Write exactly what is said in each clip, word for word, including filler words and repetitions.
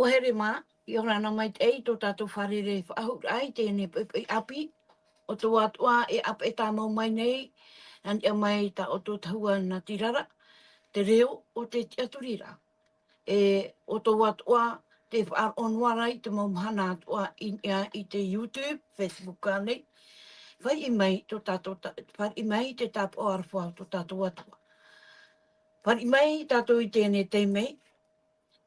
Here mā, ʻia ora na maitaʻi i tō tātou fārerei faʻahou i teie nei poʻipoʻi ʻāpī, ʻo tō ʻoe atoʻa e ʻāpeʻe tāmau mai nei, nā niʻa mai tā ʻoutou tahua natirara, te reo o te tiʻaturiraʻa. E, ʻo tō ʻoe atoʻa te faʻaroʻo noa ra i te mau mahana atoʻa i niʻa i te YouTube, Facebook ānei. Fāriʻi mai tō tātou ta-, fāriʻi mai te tāpaʻo aroha o tō tātou Atua. Fāriʻi mai tātou i teie nei taime,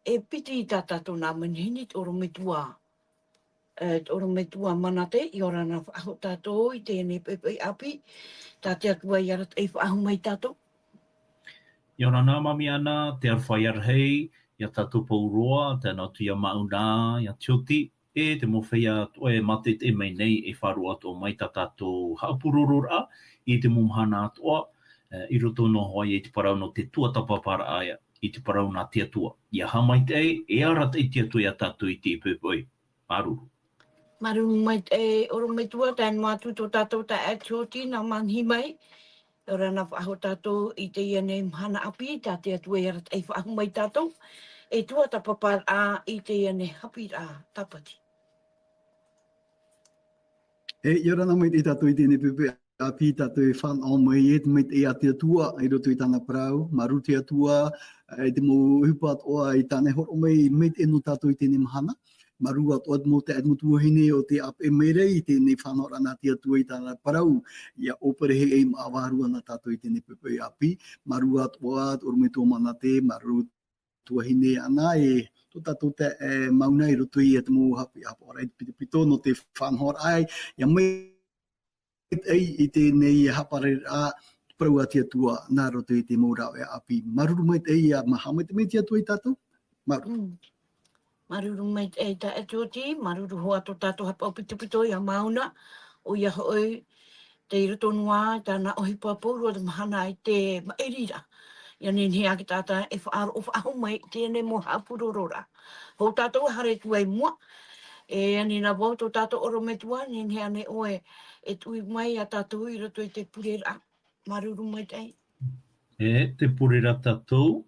e piti tā tātou nā manihini, te ʻorometua, e, te ʻorometua Manate, ʻia ora na faʻahou tātou i teie nei poʻipoʻi ʻāpī, tā te Atua i arataʻi faʻahou mai tātou. ʻIa ora na Mami Ana, te aroha rahi ia tātou pauroa, tae noa atu ia Mauna, ia Tioti, e te mau feiā atoʻa e mātaʻitaʻi mai nei e faʻaroʻo atoʻa mai tā tātou haʻapurororaʻa i te mau mahana atoʻa, e, i roto noa hoʻi i te parau nō te tuatāpaparaʻa i te parau nā te Atua. ʻIa haʻamaitaʻi, e arataʻi te Atua ia tātou i teie poʻipoʻi. Māuruuru. Māuruuru maitaʻi, e, ʻorometua, tae noa atu tō tātou taeaʻe Tioti nā manihini mai. ʻIa ora na faʻahou tātou i teie nei mahana ʻāpī, tā te Atua i arataʻi faʻahou mai tātou, e tuatāpaparaʻa i teie nei haʻapiʻiraʻa Tāpati. E, ʻia ora na maitaʻi tātou i teie nei poʻipoʻi ʻāpī, tātou e fānaʻo mai e te maitaʻi a te Atua i roto i tāna parau, māuruuru te Atua, e te mau ʻohipa atoʻa i tāna e hōroʻa mai, maitaʻi nō tātou i teie nei mahana. Māuruuru atoʻa te mau taeaʻe, te mau tuahine o tē ʻāpeʻe mai ra i teie nei fānaʻoraʻa nā te Atua i tāna parau, ʻia ʻōperehia e maʻa vārua na tātou i teie nei poʻipoʻi ʻāpī. Māuruuru atoʻa, te ʻorometua Manate, māuruuru tuahine Ana, e tō tātou taeaʻe, e, Mauna i roto ia te mau haʻapiʻiraʻa i te pitopito nō te fānaʻoraʻa, ʻia mai- maitaʻi i teie nei haʻapararaʻa, parau a te Atua, nā roto i te mau rāveʻa ʻāpī. Māuruuru maitaʻi, ʻia haʻamaitaʻi mai te Atua ia tātou. Māuruuru. Mm. Māuruuru maitaʻi taeaʻe Tioti, māuruuru hoʻi tō tātou haʻapaʻo pitopito ia Mauna, ʻoia hoʻi, tei roto noa tāna ʻohipa pauroa te mahana i te maʻiriraʻa. ʻIa nehenehe ā te taʻata e faʻaroʻo faʻahou mai i teie nei mau haʻapurororaʻa. Hou tātou haere atu i mua, e ani na vau tō tātou ʻorometua, nehenehe ānei ʻoe e tuʻu mai ia tātou i roto i te pureraʻa. Māuruuru maitaʻi. E, tē pure ra tātou,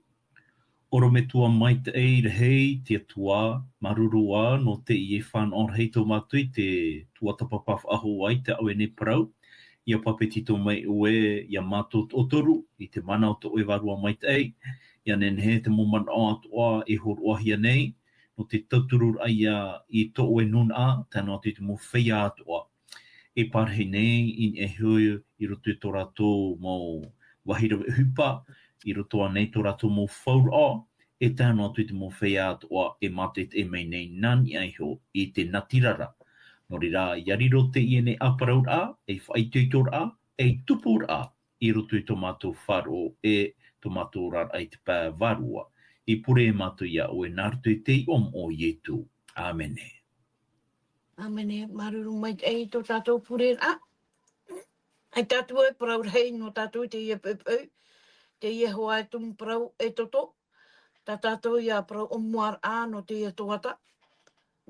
ʻorometua maitaʻi rahi te Atua, māuruuru ā nō teie fānaʻo rahi tō mātou i te tuatāpapa faʻahou i tā ʻoe nei parau, ʻia pāpetito mai ʻoe ia mātou toʻotoru, i te mana o tō ʻoe Vārua Maitaʻi, ʻia nehenehe te mau manaʻo atoʻa e hōroʻahia nei, nō te tautururaʻa ia i tō ʻoe nūnaʻa, tae noa atu i te mau feiā atoʻa. E parahi nei, i niʻa iho i roto i tō rātou mau vāhi rave ʻohipa, i roto ānei tō rātou mau fauraʻo, e tae noa atu i te mau feiā atoʻa e mātaʻitaʻi mai nei nā niʻa iho i te natirara. Nō reira, ʻia riro teie nei ʻāparauraʻa, ei faʻaitoitoraʻa, ei tupuraʻa, i roto i tō mātou faʻaroʻo, e tō mātou oraraʻa i te pae vārua. I pure mātou ia ʻoe nā roto i te iʻoa o Ietu. ʻĀmene. ʻĀmene. Māuruuru maitaʻi i tō tātou pureraʻa. ʻAita atu e parau rahi nō tātou i teie poʻipoʻi, teie hoʻi e tumu parau e toto. Tā tātou ia parau ʻōmuaraʻa nō teie tuatāpapa.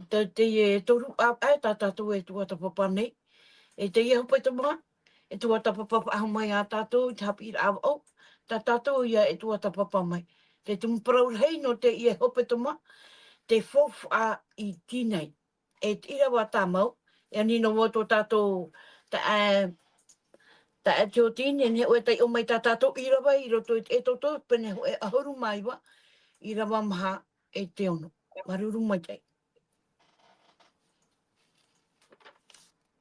Te, teie toru ʻāvaʻe tā tātou e tuatāpapa nei. E teie hepetoma, e tuatāpapa faʻahou mai ia tātou i te haʻapiʻiraʻa vaʻu. Tā tātou ia e tuatāpapa mai. Te tumu parau rahi nō teie hepetoma, te faufaʻa i Tīnai. E te ʻīrava tāmau, e ani noa vau tō tātou, tā, e, taeaʻe Tioti, nehenehe ʻoe e taiʻo mai tā tātou ʻīrava i roto i te Exodo, pene hōʻē ʻahuru mā iva, ʻīrava maha e te ono. Māuruuru maitaʻi.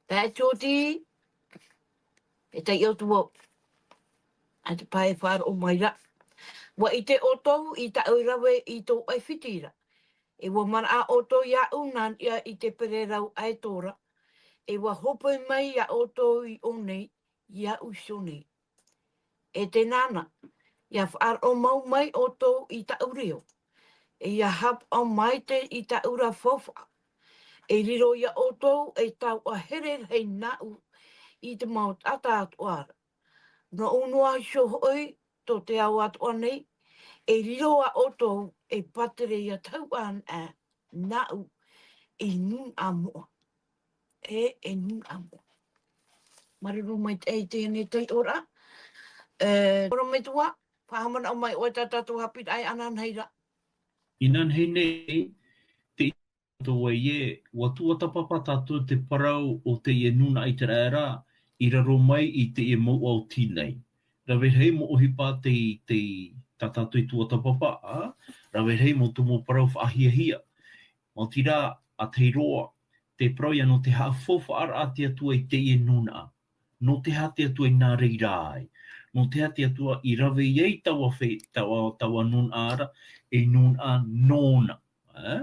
Taeaʻe Tioti, e taiʻo atu vau. ʻAita paʻi e faʻaroʻo mai ra. ʻUa ʻite ʻoutou i tāʻu rave i tō ʻAifiti ra. E ʻua maraʻa ʻoutou iāʻu nā niʻa i te pererau ʻaeto ra. E ʻua hope mai ia ʻoutou i ʻō nei, iāʻu iho nei. E teie nei, ʻia faʻaroʻo mau mai ʻoutou i tāʻu reo. E ʻia haʻapaʻo maitaʻi i tāʻu ra faufaʻa. E riro ia ʻoutou ei taoʻa here rahi nāʻu i te mau taʻata atoʻa ra. Nōʻu noa iho hoʻi tō te ao atoʻa nei, e riro ā ʻoutou ei pātireia tahuʻa nāʻu i nūnaʻa moʻa. E, e nūnaʻa moʻa. Māuruuru maitaʻi i teie nei taiʻoraʻa. E, ʻorometua, faʻahaʻamanaʻo mai ʻoe tā tātou haʻapiʻiraʻa ananahi ra. Inanahi nei, Tō ē, ua tuatāpapa tātou te parau o teie nūnaʻa ʻĪteraʻera i raro mai i teie mouʻa o Tīnai. Rave rahi mau ʻohipa tei, tei tā tātou i tuatāpapa, ā, rave rahi mau tumu parau faʻahiahia. Maoti rā, ʻa tahi roa, te parau ia nō te haʻafaufaʻaraʻa a te Atua i teie nūnaʻa. Nō te aha te Atua i nā reira ai? Nō te aha te Atua i rave i ai taua fe-, taua, taua nūnaʻa ra, ei nūnaʻa nōna? Ā?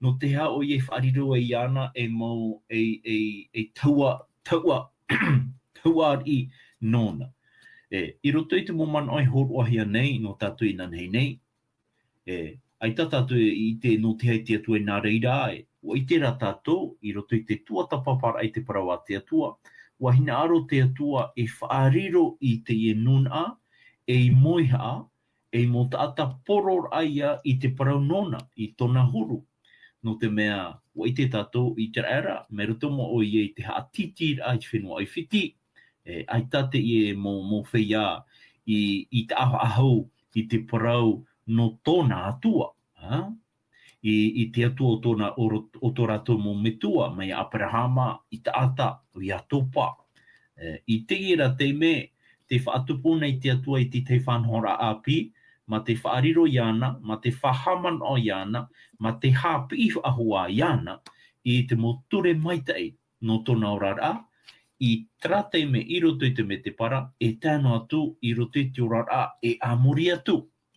Nō te aha ʻoia i faʻariro ai iāna ei mau, ei, ei, ei taua, taua, taua ariʻi nōna? E, i roto i te mau manaʻo e hōroʻahia nei nō tātou inanahi nei, e, ʻaita tātou e ʻite nō te aha te Atua i nā reira ai. ʻUa ʻite rā tātou, i roto i te tuatāpaparaʻa i te parau a te Atua, ʻua hinaʻaro te Atua e faʻariro i teie nūnaʻa, ei mauhaʻa, ei mau taʻata pororaʻa ia i te parau nōna, i tōna huru. Nō te mea, ʻua ʻite tātou ʻĪteraʻera, mai roto mau ʻoia i te haʻatītīraʻa i te fenua ʻAifiti, e, ʻaita teie mau, mau feiā i, i taʻahaʻahou i te parau nō tōna Atua, ā? I, i te Atua o tōna, o ro-, o tō rātou mau metua, mai iā ʻAperahama, Isaaka, ʻo Iakoba. E, i teie ra taime, tē faʻatupu nei te Atua i te tahi faʻanahoraʻa ʻāpī, mā te faʻariro iāna, mā te faʻahaʻamanaʻo iāna, mā te haʻapiʻi faʻahou iāna, i te mau ture maitaʻi nō tōna oraraʻa, i terā taime i roto i te mētēpara, e tae noa atu i roto i te oraraʻa e a muri atu.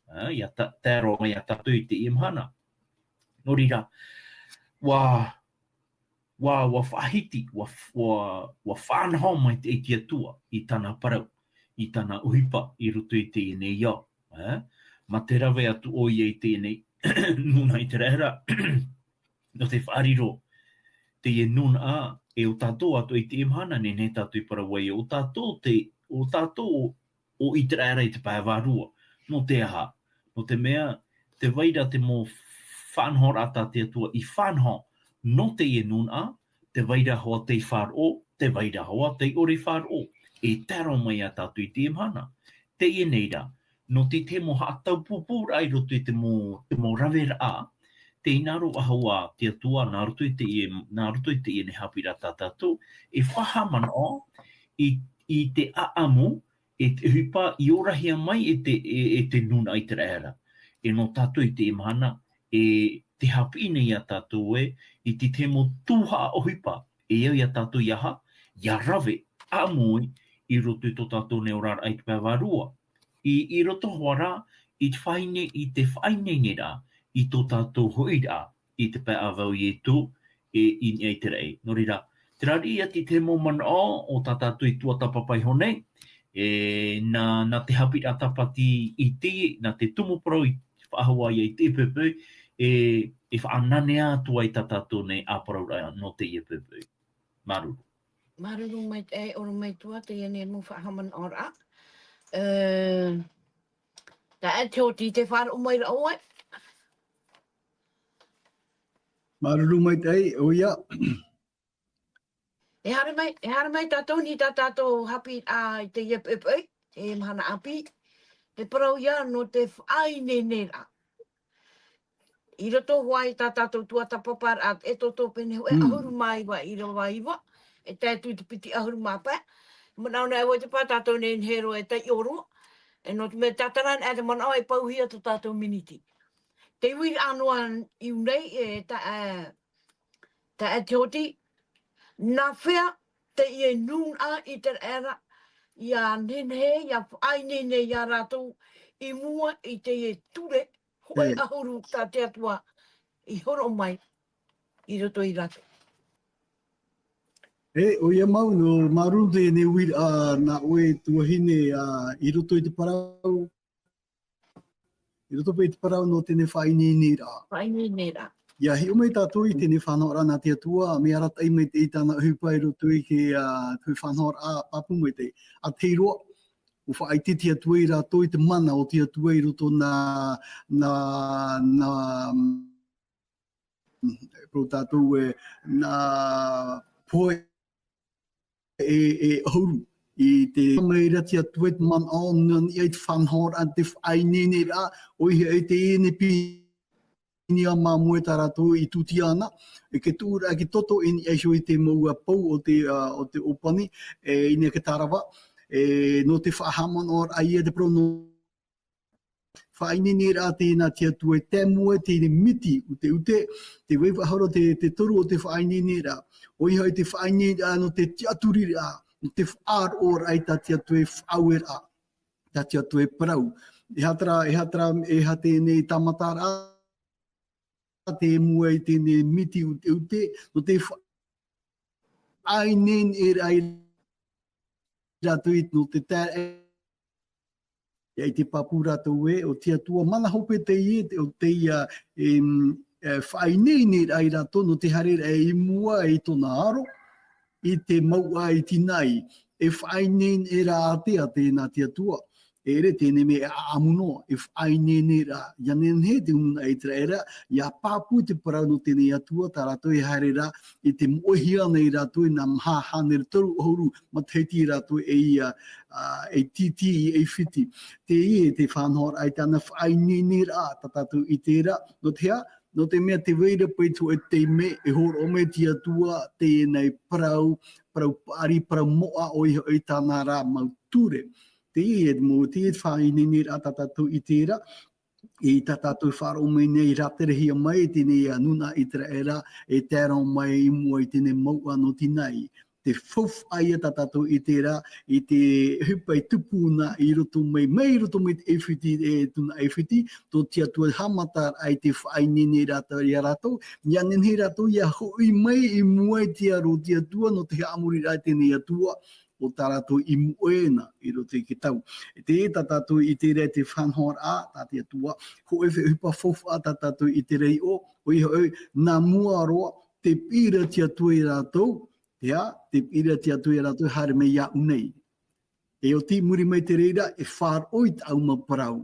Ā, ʻia ta-, tae roa mai iā tātou i teie mahana. Nō reira, ʻua, ʻua, ʻua faʻahiti, ʻua, ʻua, ʻua faʻanaho mai te, te Atua i tāna parau, i tāna ʻohipa i roto i teie nei ao. Ā, mā te rave atu ʻoia i teie nei nūnaʻa ʻĪteraʻera, nō te faʻariro teie nūnaʻa, e ʻo tātou atoʻa i teie mahana, nehenehe tātou i parau ai, ʻo tātou te, ʻo tātou ʻo ʻĪteraʻera i te pae vārua. Nō te aha? Nō te mea, tē vai ra te mau faʻanahoraʻa tā te Atua i faʻanaho nō teie nūnaʻa, tē vai ra hoʻi tei faʻaroʻo, tē vai ra hoʻi tei ʻore i faʻaroʻo, e tae roa mai iā tātou i teie mahana. Teie nei rā, nō te, te mau haʻataupupūraʻa i roto i te mau, te mau raveraʻa, tē hinaʻaro faʻahou ā te Atua, nā roto i teie, nā roto i teie nei haʻapiʻiraʻa tā tātou, e faʻahaʻamanaʻo i, i te ʻāʻamu, e te ʻohipa i orahia mai e te, e, e te nūnaʻa ʻĪteraʻera. E nō tātou i teie mahana, e tē haʻapiʻi nei iā tātou ē, i te, te mau tuhaʻa ʻohipa, e au iā tātou ʻia aha, ʻia rave, ʻāmui, i roto i tō tātou nei oraraʻa i te pae vārua. I, i roto hoʻi rā, i te faʻaine-, i te faʻaineineraʻa, i tō tātou hoʻiraʻa, i te pae a vau Ietu, e i niʻa i te raʻi. Nō reira, terā riʻi atu te mau manaʻo o tā tātou i tuatāpapa iho nei, e, nā, nā te haʻapiʻiraʻa Tāpati i te, nā te tumu parau i faʻahou ai i te poʻipoʻi, e, e faʻananea atu ai tā tātou nei ʻāparauraʻa nō teie poʻipoʻi. Māuruuru. Māuruuru maitaʻi, ʻorometua, teie nei mau faʻahaʻamanaʻoraʻa. E, taeaʻe Tioti, tē faʻaroʻo mai ra ʻoe? Māuruuru maitaʻi, ʻoia. E haere mai, e haere mai tātou i tā tātou haʻapiʻiraʻa i teie poʻipoʻi, e mahana ʻāpī. Te parau ia nō te faʻaineineraʻa. I roto hoʻi i tā tātou tuatāpaparaʻa, e tōtō pene hōʻē, mm, ʻahuru mā iva ʻīrava iva, e tae atu i te piti ʻahuru mā pae. Manaʻo nei vau te pae tātou nei e nehenehe roa e taiʻo roa. E nō te mea tātara anaʻe te manaʻo e pauhia tō tātou miniti. Te uiraʻa noa i ʻō nei, e tā, e, taeaʻe Tioti, nā hea teie nūnaʻa ʻĪteraʻera ʻia nehenehe, ʻia faʻaineine iā rātou i mua i teie ture hōʻē, e, ʻahuru tā te Atua i hōroʻa mai i roto ia rātou. E, ʻoia mau, nō māuruuru teie nei uiraʻa nā ʻoe tuahine, ā, i roto i te parau, i roto paʻi i te parau nō teie nei faʻaineineraʻa. Faʻaineineraʻa. ʻIa hiʻo mai tātou i teie nei faʻanahoraʻa nā te Atua, mea arataʻi mai te, i tāna ʻohipa i roto i te, ā, te faʻanahoraʻa pāpū maitaʻi. ʻA tahi roa, ʻua faʻaʻite te Atua ia rātou i te mana o te Atua i roto nā, nā, nā, e parau tātou ē, nā pohe e, e ʻahuru. I te mai ra te Atua i te manaʻo nō niʻa i te faʻanahoraʻa, te faʻaineineraʻa, ʻoia hoʻi teie nei pi-, ʻInia māmoe tā rātou i tūtia ana, e ke tuʻuraʻa ki toto i niʻa iho i te mouʻa pou o te, ā, o te ʻōpani, e, ʻInia ke tārava, e, nō te faʻahaʻamanaʻoraʻa ia te parau nō faʻaineineraʻa tēnā te Atua e tae mua i te miti ʻuteʻute, te vaivaʻa hara te, te toru o te faʻaineineraʻa. ʻOia hoʻi te faʻaineineraʻa nō te tiʻaturiraʻa, nō te faʻaroʻoraʻa i tā te Atua e faʻaueraʻa, tā te Atua e parau. E aha terā, e aha terā, e aha teie tāmataraʻa, tae mua i teie miti ʻuteʻute, nō te faʻaineineraʻa ia rātou i, nō te tae ia i te pāpū rātou ē, ʻo te Atua mana hope teie, te, ʻo teie, em, e, faʻaineineraʻa ia rātou, nō te haereraʻa i mua i tōna aro, i te mouʻa i Tinai, e faʻaineineraʻa ātea tēnā te Atua. E ʻere teie mea e ʻaʻamu noa, e faʻaineineraʻa, ʻia nehenehe te nūnaʻa ʻĪteraʻera, ʻia pāpū te parau nō teie Atua, tā rātou e haere ra, i te moʻehia nei rātou i nā maha hānere toru ʻahuru matahiti rātou e ia, ā, e tītī i ʻAifiti. Teie te faʻanahoraʻa i tāna faʻaineineraʻa, tā tātou i ʻite ra, nō te aha, nō te mea tē vai ra paʻi te hōʻē taime, e hōroʻa mai te Atua, teie nei parau, parau paʻari, parau moʻa, ʻoia hoʻi tāna ra mau ture. Teie te mau, teie te faʻaineineraʻa tā tātou i ʻite ra, i tā tātou e faʻaroʻo mai nei i rāterehia mai, teie nūnaʻa ʻĪteraʻera, e tae roa mai i mua i teie mouʻa nō Tinai. Te faufaʻa ia tā tātou i ʻite ra, i te ʻohipa i tupu na i roto mai, mai roto mai te ʻAifiti, e tūnaʻa ʻAifiti, tō te Atua haʻamataraʻa i te faʻaineineraʻa ia rātou, ʻia nehenehe rātou ʻia hoʻi mai i mua i te aro o te Atua, nō te haʻamoriraʻa i teie Atua, ʻo tā rātou i moʻe na i roto i te tau. E teie tā tātou i ʻite ra i te faʻanahoraʻa, tā te Atua, hōʻē ʻohipa faufaʻa tā tātou i ʻite ra iʻo, ʻoia hoʻi, nā mua roa, tē piʻi ra te Atua ia rātou, ia, tē piʻi ra te Atua ia rātou, haere mai iāʻu nei. E oti i muri mai te reira, e faʻaroʻo i tāʻu mau parau.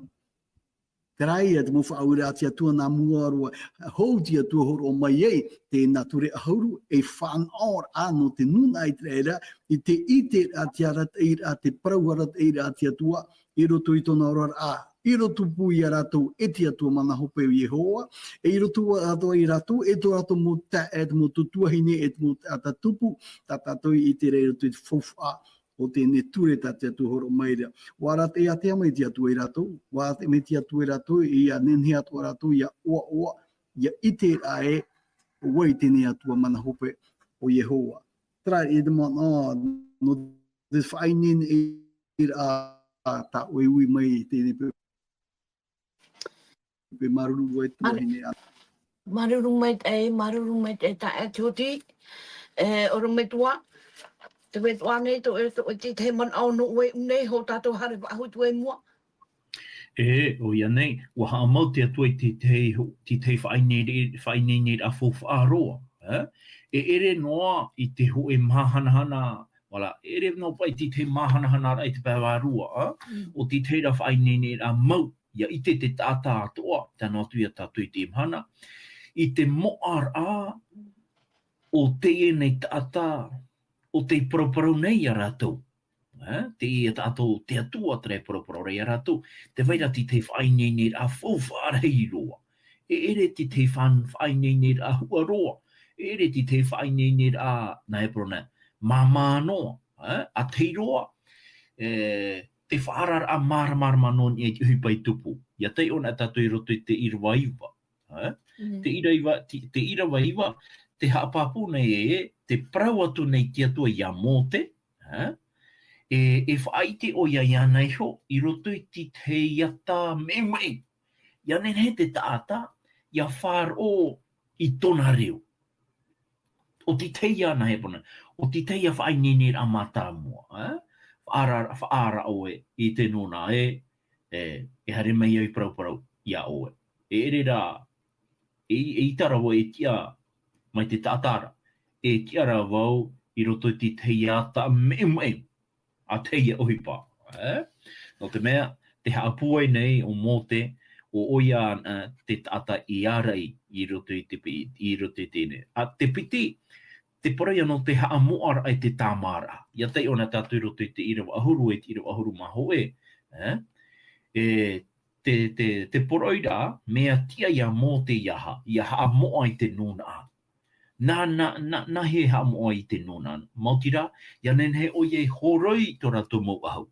Terā ia te mau faʻaueraʻa a te Atua nā mua roa, hou te Atua hōroʻa mai ai, tēnā ture ʻahuru, e faʻanahoraʻa nō te nūnaʻa ʻĪteraʻera, i te ʻiteraʻa te arataʻiraʻa, te parau arataʻiraʻa a te Atua, i roto i tōna oraraʻa, i roto pū ia rātou e te Atua mana hope ʻo Iehova, e i roto atoʻa ia rātou, e tō rātou mau taeaʻe, e te mau tuahine, e te mau taʻata tupu, tā tātou i ʻite ra i roto i te faufaʻa o teie ture tā te Atua hōroʻa mai ra. ʻUa arataʻi ātea mai te Atua ia rātou, ʻua arataʻi mai te Atua ia rātou, ʻia nehenehe atoʻa rātou, ʻia ʻoaʻoa, ʻia ʻite ra ē, ʻo vai teie Atua mana hope ʻo Iehova. Terā ia te manaʻo, nō te faʻaineineraʻa tā ʻoe e ui mai i teie pe-, pe māuruuru ai te tuahine. Māuruuru maitaʻi, māuruuru maitaʻi, taeaʻe Tioti, e, ʻorometua, tē vai atoʻa nei tō, tō, te, te manaʻo nō ʻoe i ʻō nei, hou tātou haere faʻahou atu i mua. E, ʻoia nei, ʻua haʻamau te Atua i te, te, te, te faʻaineineraʻa, faʻaineineraʻa faufaʻa roa, e? E ʻere noa i te hōʻē māhanahana, voilà, e ʻere noa paʻi te, te māhanahanaraʻa i te pae vārua, e? Mm. ʻO te, te reira faʻaineineraʻa mau, ʻia ʻite te taʻata atoʻa, tae noa atu ia tātou i teie mahana, i te moʻaraʻa o teie nei taʻata, ʻo tē paraparau nei ia rātou. E, teie taʻata, te Atua terā e paraparau ra ia rātou, tē vai ra te, te faʻaineineraʻa faufaʻa rahi roa. E ʻere te, te faʻa-, faʻaineineraʻa huʻa roa. E ʻere te, te faʻaineineraʻa, nā Hepera nā, māmā noa, e, ʻātahi roa, e, te faʻaararaʻa māramarama nō niʻa i te ʻohipa i tupu. ʻIa taiʻo na tātou i roto i te ʻīrava iva. E? Mm. Te ʻīrava iva, te, te ʻīrava iva, tē haʻapāpū nei ē, tē parau atu nei te Atua ia Mōte, e? E, e faʻaʻite ʻoia iāna iho, i roto i te, te ata meʻumeʻu. ʻIa nehenehe te taʻata, ʻia faʻaroʻo i tōna reo. ʻO te tahi ia nā Hepera, ʻo te tahi ia faʻaineineraʻa mātāmua, e? Faʻaara-, faʻaara ʻoe i te nūnaʻa ē, e, e haere mai au i paraparau ia ʻoe. E ʻere rā, e, e ʻita ra vau e tiʻa mai te taʻata ra, e tiʻa ra vau i roto i te tahi ata meʻumeʻu, ʻātahi ia ʻohipa, e? Nō te mea, tē haʻapūai nei ʻo Mōte, ʻo ʻoia, e, te taʻata i āraʻi i roto i te pi-, i roto i teie nei. ʻA te piti, te parau ia nō te haʻamoʻaraʻa i te tāmāraʻa. ʻIa taiʻo na tātou i roto i te ʻīrava ʻahuru, e te ʻīrava ʻahuru mā hōʻē, e? E, te, te, te poroʻi ra, mea tiʻa ia Mōte ia ha, ia haʻamoʻa i te nūnaʻa. Nā, nā, nā, nā hea e haʻamoʻa i te nūnaʻa? Maoti rā, ia nehenehe ʻoia e horoi tō rātou mau ʻahu.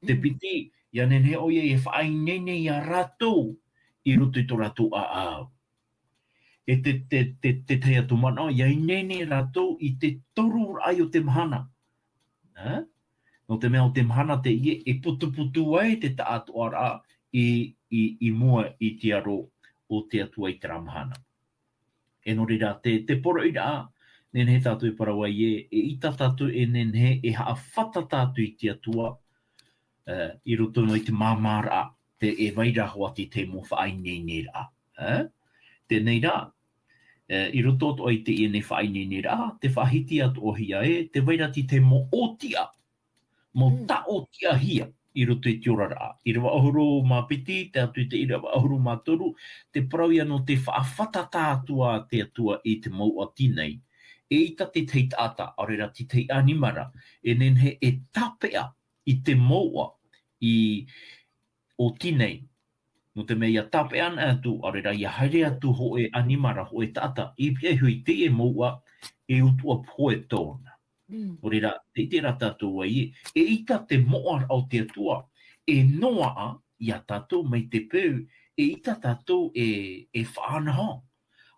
Te Mm. piti, ia nehenehe ʻoia e faʻaineine ia rātou i roto i tō rātou ʻāʻau. E te, te, te, te tahi atu manaʻo, ia ineine rātou i te toru raʻa o te mahana. Ā? Nō te mea ʻo te mahana teie, e putuputu ai te taʻatoʻaraʻa i, i, i mua i te aro o te Atua i terā mahana. E nō reira, te, te poroʻi ra, nehenehe tātou e parau ai ē, eʻita tātou e nehenehe e haʻafātata atu i te Atua, ā, i roto noa i te māmāraʻa, te, e vai ra hoʻi te tahi mau faʻaineineraʻa. Ā? Teie rā, ā, i roto atoʻa i teie nei faʻaineineraʻa, tē faʻahiti atoʻahia ē, tē vai ra te tahi mau ʻōtiʻa, mau Mm. taʻotiʻahia i roto i te oraraʻa. ʻĪrava ʻahuru mā piti, tae atu i te ʻīrava ʻahuru mā toru, te parau ia nō te faʻafātata atu a te Atua i te mouʻa tīnai. Eʻita te tahi taʻata, ʻaore rā te tahi ʻanimara, e nehenehe e tāpeʻa i te mouʻa i, o tīnai. Nō te mea ia tāpeʻa ana atu, ʻaore rā ia haere atu hōʻē ʻanimara, hōʻē taʻata, i pihaʻi iho i teie mouʻa, e utuʻa pohe tōna. Mm. Nō reira, tē ʻite ra tātou ē, eʻita te moʻaraʻa o te Atua, e noaʻa ia tātou mai te peu, eʻita tātou e, e faʻanaho.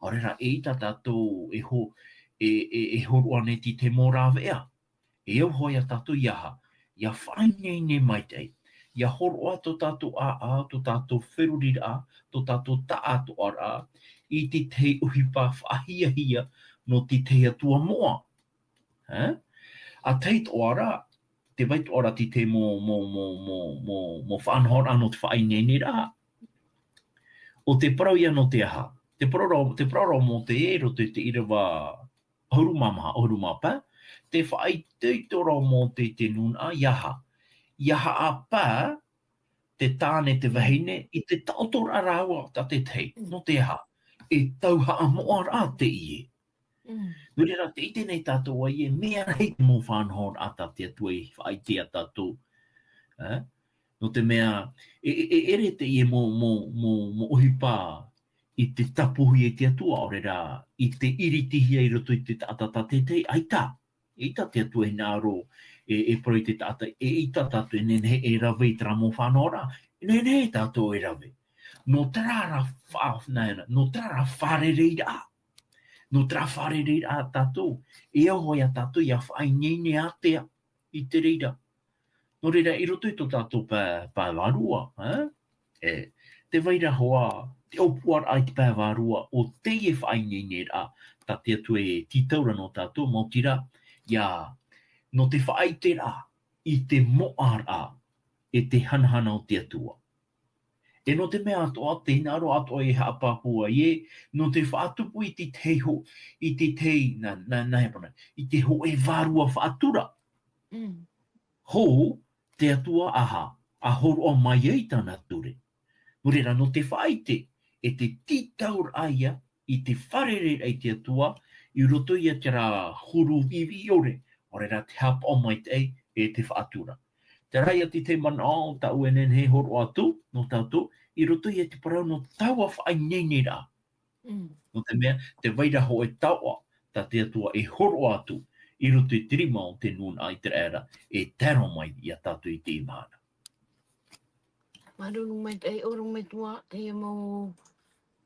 ʻAore rā, eʻita tātou e ho-, e, e, e hōroʻa nei te mau rāveʻa. E au hoʻi ia tātou ia ha, ia faʻaineine maitaʻi, ia hōroʻa tō tātou ʻāʻau, tō tātou feruriraʻa, tō tātou taʻatoʻaraʻa, i te tahi ʻohipa faʻahiahia nō te tahi atua moʻa. Ā? ʻA tahi atoʻa ra, tē vai atoʻa ra te tahi mau, mau, mau, mau, mau, mau faʻanahoraʻa nō te faʻaineineraʻa. ʻO te parau ia nō te aha? Te parau ra, te parau ra o Mōte i roto i te ʻīrava ʻahuru mā maha, ʻahuru mā pae, tē faʻaitoito ra Mōte i te nūnaʻa, ia ha, ia haʻapae te tāne, te vahine, i te taʻotoraʻa rāua tā te tahi. Mm. Nō te aha? E tau haʻamoʻaraʻa teie. Mm. Nō reira, tē ʻite nei tātou ē, mea rahi te mau faʻanahoraʻa tā te Atua i faʻaʻite ia tātou. Ā? Nō te mea, e, e, e ʻere teie mau, mau, mau, mau ʻohipa i te tapuhia e te Atua, ʻaore rā, i te iritihia i roto i te taʻata tātaʻitahi, ʻaita. ʻAita te Atua e hinaʻaro, e, e parau i te taʻata, eʻita tātou e nehenehe e rave i terā mau faʻanahoraʻa, e nehenehe tātou e rave. Nō terā rā fa-, nā, nō terā rā fārereiraʻa. Nō terā fārereiraʻa tātou, e au hoʻi ia tātou ia faʻaineine ātea i te reira. Nō reira, i roto i tō tātou pae, pae vārua, ā? E, tē vai ra hoʻi te ʻōpuaraʻa i te pae vārua o teie faʻaineineraʻa, tā te Atua e tītau ra nō tātou, maoti rā, ia, nō te faʻaʻiteraʻa i te moʻaraʻa e te hanahana o te Atua. E nō te mea atoʻa, tē hinaʻaro atoʻa e haʻapāpū ai ē, nō te faʻatupu i te tahi ho-, i te tahi, nā, nā, nā hea parau, i te hōʻē vārua faʻatura. Mm. Hou, te Atua aha, ʻa hōroʻa mai ai tāna ture. Nō reira, nō te faʻaʻite, e te tītauraʻa ia, i te fārereiraʻa i te Atua, i roto ia terā huru viʻiviʻi ʻore, ʻaore rā te haʻapaʻo maitaʻi, e te faʻatura. Terā ia te tahi manaʻo tāʻu e nehenehe e hōroʻa atu, nō tātou, i roto ia te parau nō taua faʻaineineraʻa. Mm. Nō te mea, tē vai ra hōʻē taoʻa, tā te Atua e hōroʻa atu, i roto i te rima o te nūnaʻa ʻĪteraʻera, e tae roa mai ia tātou i teie mahana. Māuruuru maitaʻi, ʻorometua, teie mau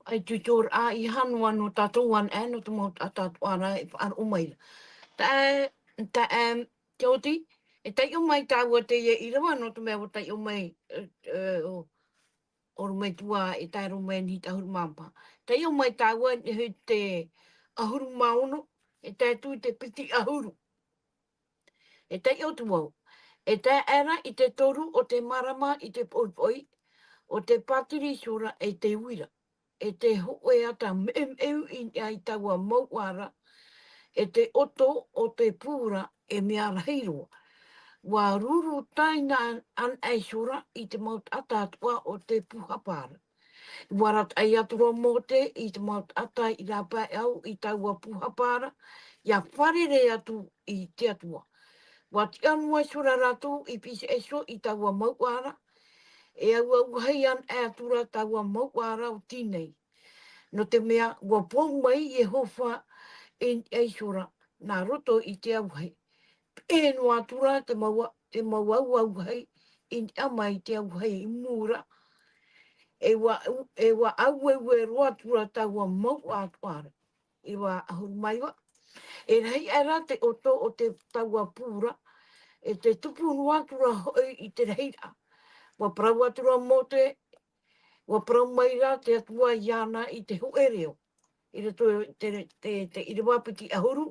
ʻaituturaʻa i hanu anō tātou ana, e, nō te mau taʻata atoʻa ra e faʻaroʻo mai ra. Tae, tae, te oti, e taiʻo mai tāua teie ʻīrava, nō te mea ʻua taiʻo mai, e, e, ʻo, ʻorometua e tae roa mai i te ʻahuru mā maha. Taiʻo mai tāua i te ʻahuru mā ono, e tae atu i te piti ʻahuru. E taiʻo atu vau. E tae aʻera i te toru o te marama i te poʻipoʻi, ʻo te pātiri Sora e te uira, e te hōʻē ata meumeu i niʻa i taua mouʻa ra, e te ʻoto o te pū ra e mea rahi roa. ʻUa ruru taina anaʻe Sora i te mau taʻata atoʻa o te pūhapa ra. ʻUa arataʻi atu ra Mōte i te mau taʻata i rāpae au i taua pūhapa ra, ʻia fārerei atu i te Atua. ʻUa tiʻa noa Sora rātou i pīhaʻi iho i taua mouʻa ra, E auauahi ana atu ra taua mouʻa ra o Tinai. Nō te mea, ua pou mai Iehova i niʻa iho ra, nā roto i te auahi. Pēnei noa atu ra te mau, te mau auauahi i niʻa mai i te auahi i mua ra. E ua, e ua aueue roa atu ra taua mouʻa atoʻa ra. E ua ʻahuru mā iva. E rahi aʻe ra te ʻoto o te taua pū ra, e te tupu noa atu ra hoʻi i te rahiraʻa. Ua parau atu ra Mōte, ua parau mai ra te Atua iāna i te hōʻē reo. I roto i te, te, te ʻīrava piti ʻahuru,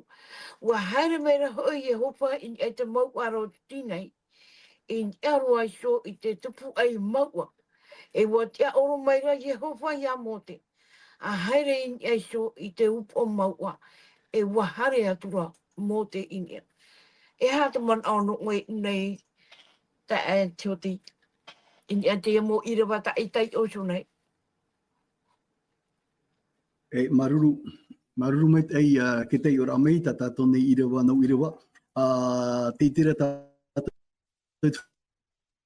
ua haere mai ra hoʻi Iehova i niʻa i te mouʻa ra o Tinai, i niʻa roa iho i te tupuaʻi mouʻa. E ua tiʻaoro mai ra Iehova iā Mōte, ʻa haere i niʻa iho i te upoʻo mouʻa, e ua haere atu ra Mōte i niʻa. E aha te manaʻo nō ʻoe i ʻō nei, taeaʻe Tioti, i niʻa i teie mau ʻīrava taʻi taiʻo iho nei? E, māuruuru, māuruuru maitaʻi, ā, i te taiʻoraʻa mai, tā tātou nei ʻīrava, nau ʻīrava, ā, tē ʻite ra tātou i te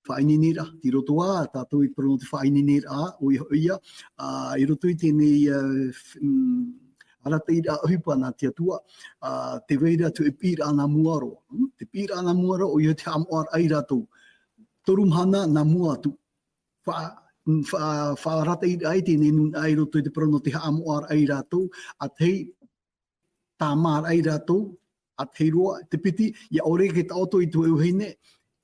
faʻaineineraʻa, tei roto ā, tātou i parau nō te faʻaineineraʻa, ʻoia hoʻi ia, ā, i roto i teie nei, ā, f-, mm, arataʻiraʻa ʻohipa nā te Atua, ā, tē vai ra te piʻiraʻa nā mua roa, mm, te piʻiraʻa nā mua roa, ʻoia te haʻamoʻaraʻa ia rātou. Toru mahana nā mua atu. Fa-, fa-, faʻarataʻiraʻa i teie nei nūnaʻa i roto i te parau nō te haʻamoʻaraʻa ia rātou, ʻa tahi, tāmāraʻa ia rātou, ʻa tahi roa, te piti, ʻia ʻore ke taʻoto i te vahine,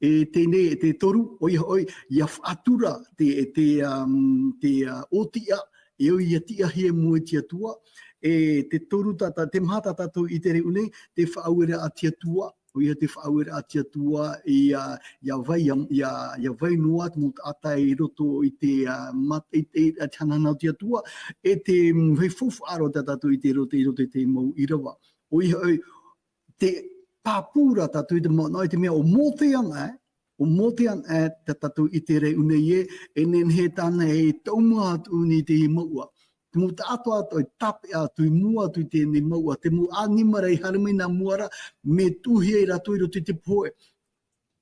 e teie nei, e te toru, ʻoia hoʻi, ʻia faʻatura te, te, um, te, ā, ʻōtiʻa, e ʻoia tiʻahia i mua i te Atua, e te toru tā tā-, te maha tā tātou i te reo nei, te faʻaueraʻa a te Atua, ʻoia te faʻaueraʻa a te Atua, ʻia, ʻia vai, ʻia, ʻia, ʻia vai noa te mau taʻata i roto i te, ā, mat-, i te, i te hanahana o te Atua, e te, mm, vai faufaʻa roa tā tātou i te roto, i roto i te mau ʻīrava. ʻOia hoʻi, te pāpū ra tātou i te manaʻo, i te mea ʻo Mōte ana, ē, ʻo Mōte ana, ē, tā tātou i te reo nei ē, e nehenehe tāna e taumāhine atu i te mouʻa. Te mau taʻata atoʻa e tāpeʻa atu i mua atu i teie nei mouʻa, te mau ʻānimara i haere mai nā mua ra, mea tuʻuhia ia rātou i roto i te pohe.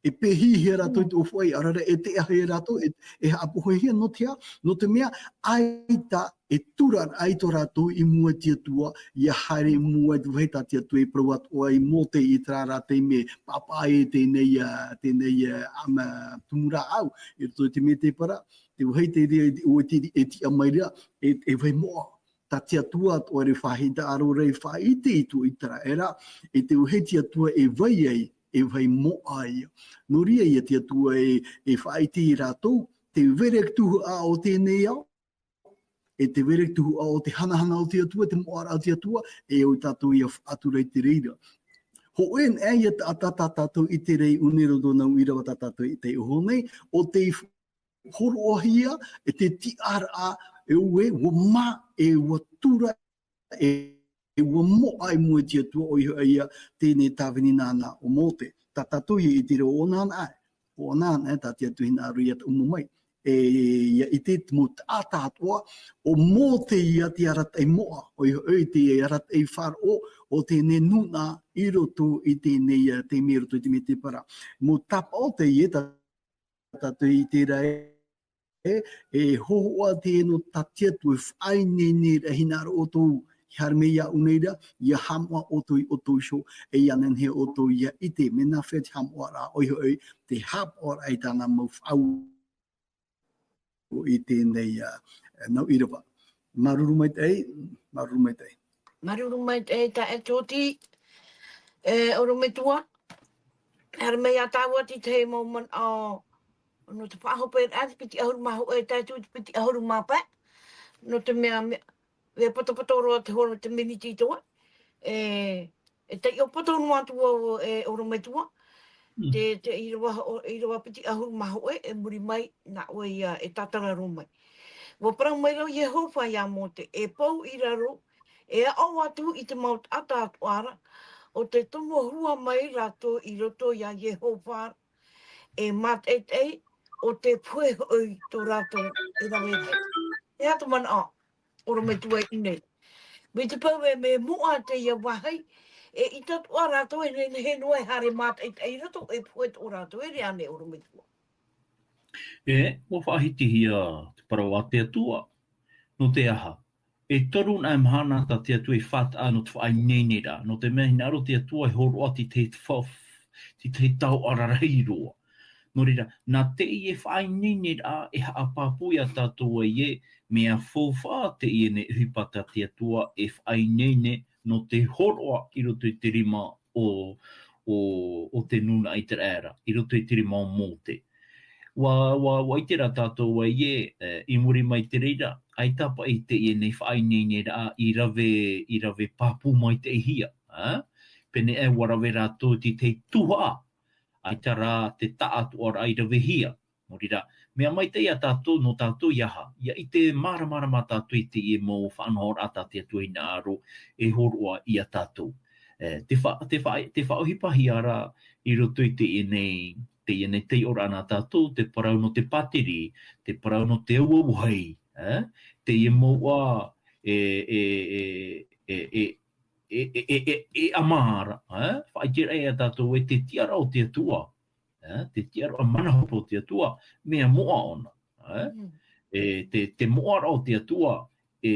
E pēhihia rātou i te ʻōfaʻi, ʻaore rā e tiʻahia ia rātou, e, e haʻapohehia, nō te aha, nō te mea, ʻaita e tura ai tō rātou i mua i te Atua, ʻia haere i mua i te vāhi tā te Atua i parau atoʻa ia Mōte i terā ra taime, pāpaʻi teie nei, ā, teie nei, ā, ʻāma tumu rāʻau, i roto i te mētēpara, te vāhi te, te, te, ʻua ti-, e tiʻa mai ra, e, e vai moʻa. Tā te Atua atoʻa e faʻahitaʻaro ra e faʻaʻite i tō ʻĪteraʻera, e te vāhi te Atua e vai ai, e vai moʻa ia. Nō reira ia te Atua e, e faʻaʻite ia rātou, te verek tuhaʻa o teie nei ao, e te verek tuhaʻa o te hanahana o te Atua, te moʻaraʻa o te Atua, e ʻo tātou ʻia faʻatura i te reira. Hōʻē anaʻe ia taʻata tā tātou i te reo nei roto nau ʻīrava tā tātou i taiʻo nei, ʻo tei f-, hōroʻahia, e te tiʻaraʻa, e ʻua, ʻua mā, e ʻua tura, e, e ʻua moʻa i mua i te Atua, ʻoia hoʻi ia teie nei tāvini nāna ʻo Mōte. Tā tātou ia i te reo ʻōna anaʻe, ʻōna anaʻe, tā te Atua hinaʻaro ia taʻumu mai. E, ia ʻite te mau taʻata atoʻa, ʻo Mōte ia te arataʻi moʻa, ʻoia hoʻi te arataʻi faʻaroʻo o teie nei nūnaʻa i roto i teie nei, ā, taime i roto i te mētēpara. Mau tāpaʻo teie tā tātou i terā ē, e hōhoʻa teie nō tā te Atua e faʻaineine ra e hinaʻaro ʻoutou, i haere mai iāʻu nei ra, ʻia haʻamoʻa ʻoutou ia ʻoutou iho, e ʻia nehenehe ʻoutou ʻia ʻite, mea nāfea te haʻamoʻaraʻa, ʻoia hoʻi, te haʻapaʻoraʻa i tāna mau faʻaue i teie nei, ā, nau ʻīrava. Māuruuru maitaʻi, māuruuru maitaʻi. Māuruuru maitaʻi, taeaʻe Tioti, e, ʻorometua. Haere mai ā tāua i te tahi mau manaʻo, nō te faʻahope ra te piti ʻahuru mā hōʻē, tae atu i te piti ʻahuru mā pae. Nō te mea, mea, mea potopoto roa te hora, te miniti i te ʻoe. E, e taiʻo poto noa atu vau, e ʻorometua. Mm. Te, te ʻīrava, ʻo, ʻīrava piti ʻahuru mā hōʻē, e muri mai, nā ʻoe ia e tātara roa mai. ʻUa parau mai ra Iehova iā Mōte, e pou i raro, e aʻo atu i te mau taʻata atoʻa ra, ʻo te tomo hua mai rātou i roto iā Iehova ra, e mātaʻitaʻi, ʻo te pohe hoʻi tō rātou e rave mai. E aha tō manaʻo, ʻorometua i ʻō nei? Mai te peu e mea moʻa teie vāhi, e ʻita atoʻa rātou e nehenehe noa e haere mātaʻitaʻi i roto, e pohe tō rātou, e rave ānei ʻorometua? E, ua faʻahitihia te parau a te Atua. Nō te aha? E toru nā e mahana tā te Atua e faʻataʻa nō te faʻaineineraʻa. Nō te mea hinaʻaro te Atua e hōroʻa te tahi fa-, te tahi taoʻa rarahi roa. Nō reira, nā teie faʻaineineraʻa e haʻapāpū ia tātou ai ē, mea faufaʻa teie nei ʻohipa tā te Atua e faʻaineine nō te hōroʻa i roto i te rima o, o, o te nūnaʻa ʻĪteraʻera, i roto i te rima o Mōte. Ua, ua, ua ʻite rā tātou ai ē, e, i muri mai te reira, ʻaita paʻi teie nei faʻaineineraʻa i rave, i rave pāpū maitaʻihia, ā? Pēnei aʻe ua rave rātou i te tahi tuhaʻa, ʻaita rā te taʻatoʻaraʻa i ravehia. Nō reira, mea maitaʻi ia tātou, nō tātou ʻia aha, ʻia ʻite māramarama tātou i teie mau faʻanahoraʻa tā te Atua hinaʻaro e hōroʻa ia tātou. E, te fa-, te fa-, te faʻaʻohipahia ra i roto i teie nei, teie nei taiʻoraʻa nā tātou, te parau nō te pātiri, te parau nō te auahi, e? Teie mouʻa e, e, e, e, e, e, e, e, e, e ʻamā ra, e? Faʻaʻite ra ia tātou e te tiʻaraʻa o te Atua, e? Te tiʻaraʻa mana hope o te Atua, mea moʻa ʻōna, e? Mm. E te, te moʻaraʻa o te Atua, e,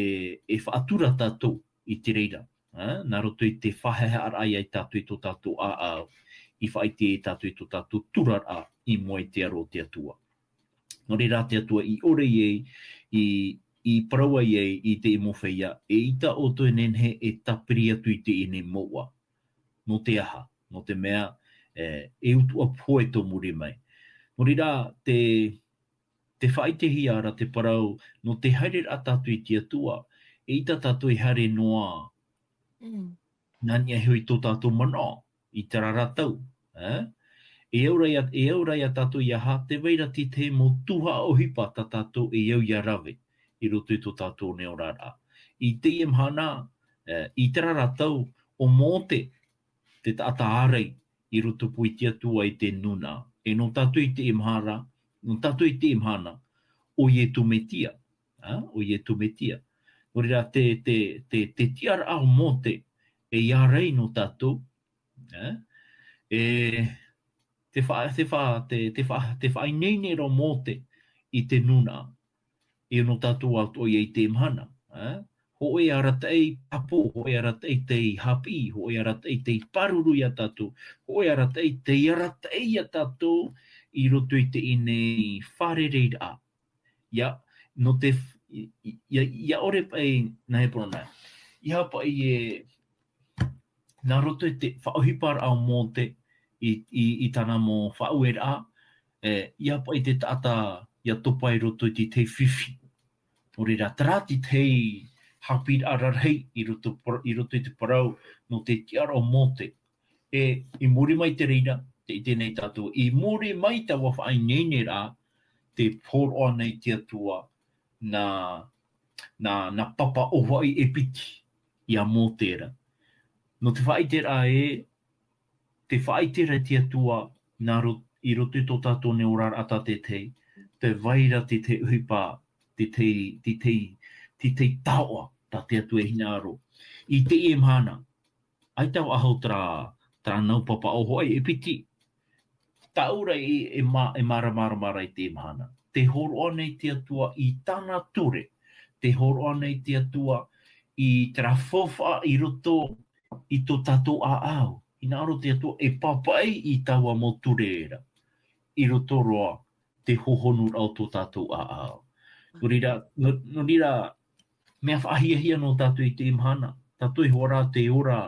e faʻatura tātou i te reira, e? Nā roto i te faʻahaʻehaʻaraʻa ia tātou i tō tātou ʻāʻau, i faʻaʻite ia tātou i tō tātou turaraʻa i mua i te aro o te Atua. Nō reira te Atua i ʻore ai, i, i parau ai i te mau feiā, eʻita ʻoutou e nehenehe e tāpiri atu i teie nei mouʻa. Nō te aha, nō te mea, e, e utuʻa pohe tō muri mai. Nō reira, te, te faʻaʻitehia ra te parau, nō te haereraʻa tātou i te Atua, eʻita tātou e haere noa, Mm. nā niʻa iho i tō tātou manaʻo, i terā ra tau, e? E au ra ia, e au ra ia tātou ʻia aha, tē vai ra te tahi mau tuhaʻa ʻohipa tā tātou e au ʻia rave, i roto i tō tātou nei oraraʻa. I teie mahana, e, i terā ra tau, ʻo Mōte, te taʻata ārai, i rotopū i te Atua i te nūnaʻa. E nō tātou i teie mahana, nō tātou i teie mahana, ʻo Ietu Metia, e? ʻO Ietu Metia. Nō reira te, te, te, te tiʻaraʻa o Mōte, e ārai nō tātou, e? E te fa-, te fa-, te, te fa-, te faʻaineineraʻa o Mōte i te nūnaʻa, e nō tātou atoʻa ia i teie mahana, e? Hōʻē arataʻi pāpū, hōʻē arataʻi tei haʻapiʻi, hōʻē arataʻi tei pāruru ia tātou, hōʻē arataʻi tei arataʻi ia tātou i roto i teie nei fārereiraʻa. ʻIa, nō te f-, i, i, ʻia, ʻia ʻore paʻi, nā hea parau nā. ʻIa paʻi e, nā roto i te faʻaʻohiparaʻa o Mōte i, i, i tāna mau faʻaueraʻa, e, ʻia paʻi te taʻata ʻia topa i roto i te tahi fifi. Nō reira, terā te tahi haʻapiʻiraʻa rarahi i roto par-, i roto i te parau nō te tiʻaraʻa o Mōte. E, i muri mai te reira, tē ʻite nei tātou, i muri mai taua faʻaineineraʻa, tē hōroʻa nei te Atua nā, nā, nā papa ʻōfaʻi e piti ia Mōte ra. Nō te faʻaʻiteraʻa ē, te faʻaʻiteraʻa te Atua, nā ro-, i roto i tō tātou nei oraraʻa tātaʻitahi, tē vai ra te tahi ʻohipa, te tahi, te tahi, te tahi taoʻa, tā te Atua e hinaʻaro. I teie mahana, ʻaita faʻahou terā, terā nau papa ʻōfaʻi e piti. Tāʻu ra e, e mā-, e māramarama ra i teie mahana. Tē hōroʻa nei te Atua i tāna ture. Tē hōroʻa nei te Atua i terā faufaʻa i roto i tō tātou ʻāʻau. Hinaʻaro te Atua e pāpaʻi i taua mau ture ra. I roto roa te hohonuraʻa o tō tātou ʻāʻau. Nō reira, nō, nō reira, mea faʻahiahia nō tātou i teie mahana. Tātou e hoʻi ra tē ora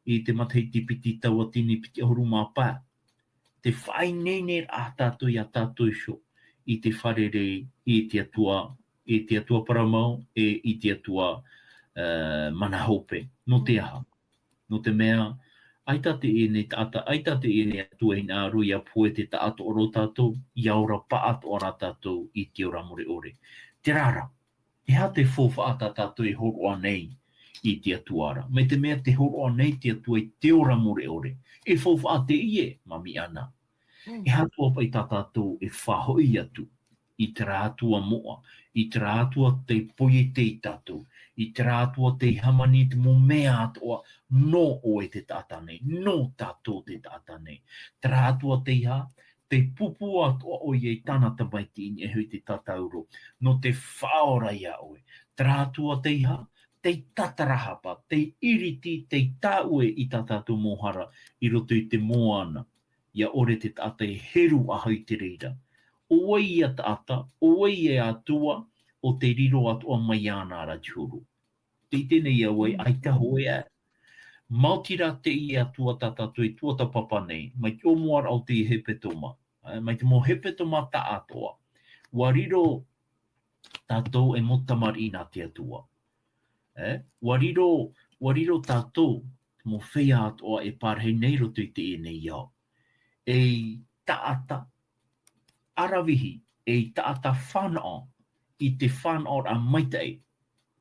i te matahiti piti tauatini piti ʻahuru mā pae. Tē faʻaineineraʻa tātou ia tātou iho i te fārerei i te Atua, i te Atua parau mau, e i te Atua, e, mana hope. Nō te aha? Nō te mea, ʻaita teie nei taʻata, ʻaita teie nei Atua e hinaʻaro ʻia pohe te taʻatoʻaraʻa o tātou, ʻia ora pāʻatoʻa rā tātou i te ora mure ʻore. Terā rā, e aha te faufaʻa tā tātou e hōroʻa nei i te Atua ra? Mai te mea tē hōroʻa nei te Atua i te ora mure ʻore. E faufaʻa teie, Mami ʻAna. Mm. E aha atoʻa paʻi tā tātou e faʻahoʻi atu i terā Atua moʻa, i terā Atua tei poiete ia tātou, i terā Atua tei hāmani i te mau mea atoʻa, nō ʻoe te taʻata nei, nō tātou te taʻata nei. Terā Atua tei aha, Te pupu atoʻa ʻoia i tāna tamaiti i niʻa iho i te tatauro, nō te faʻaora iā ʻoe. Terā atu ā tei hā, tei tatarahapa, tei iriti, tei tāʻue i tā tātou mau hara i roto i te moana. ʻIa ʻore te taʻata e heru ʻaho i te reira. ʻO vai ia taʻata, ʻo vai ia atua, ʻo tei riro atoʻa mai iāna ra te huru. Tē ʻite nei au ē, ʻaita hōʻē ā. Maoti rā teie Atua tā tātou e tuatāpapa nei, mai te ʻōmuaraʻa o te hepetoma, ē, mai te mau hepetoma tāʻatoʻa. ʻUa riro tātou ei mau tamariʻi nā te Atua. Ē, ʻua riro, ʻua riro tātou, mau feiā atoʻa e pārahi nei i roto i teie nei ao. Ei taʻata ʻaravihi, ei taʻata fānaʻo i te fānaʻoraʻa maitaʻi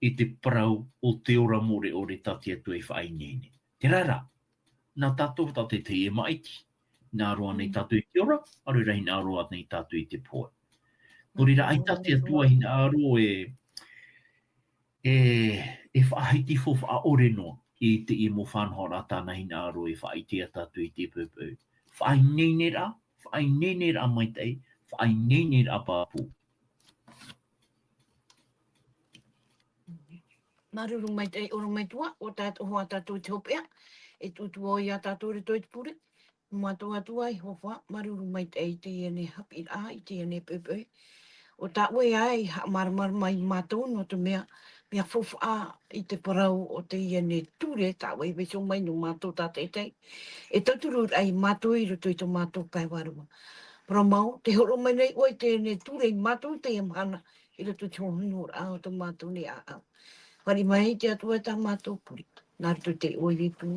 i te parau o te ora mure ʻore tā te Atua i faʻaineine. Terā rā, nā tātou tātaʻitahi e maʻiti, hinaʻaro ānei tātou i te ora, ʻaore rā hinaʻaro ānei tātou i te pohe. Nō reira, ʻaita te Atua hinaʻaro e, e, e faʻahiti faufaʻa ʻore noa i teie mau faʻanahoraʻa tāna hinaʻaro e faʻaʻite ia tātou i te poʻipoʻi. Faʻaineineraʻa, faʻaineineraʻa maitaʻi, faʻaineineraʻa pāpū. Māuruuru maitaʻi, ʻorometua, ʻo tātou, hoʻi tātou i te hopeʻa, e tuʻutuʻu ʻoe ia tātou i roto i te pure. Mātou Atua Iehova, māuruuru maitaʻi i teie nei haʻapiʻiraʻa, i teie nei poʻipoʻi. ʻO tā ʻoe ā i haʻamāramarama ia mātou nō te mea, mea faufaʻa i te parau o teie nei ture, tā ʻoe e vaiiho mai nō mātou tātaʻitahi. E tauturu ai mātou i roto i tō mātou pae vārua. Parau mau, tē hōroʻa mai nei ʻoe i teie nei ture ia mātou i teie mahana, i roto i te hōhonuaraʻa o tō mātou nei ʻāʻau. Fāriʻi mai te Atua i tā mātou pure. Nā roto i te iʻoa o Ietu.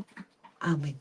ʻĀmene.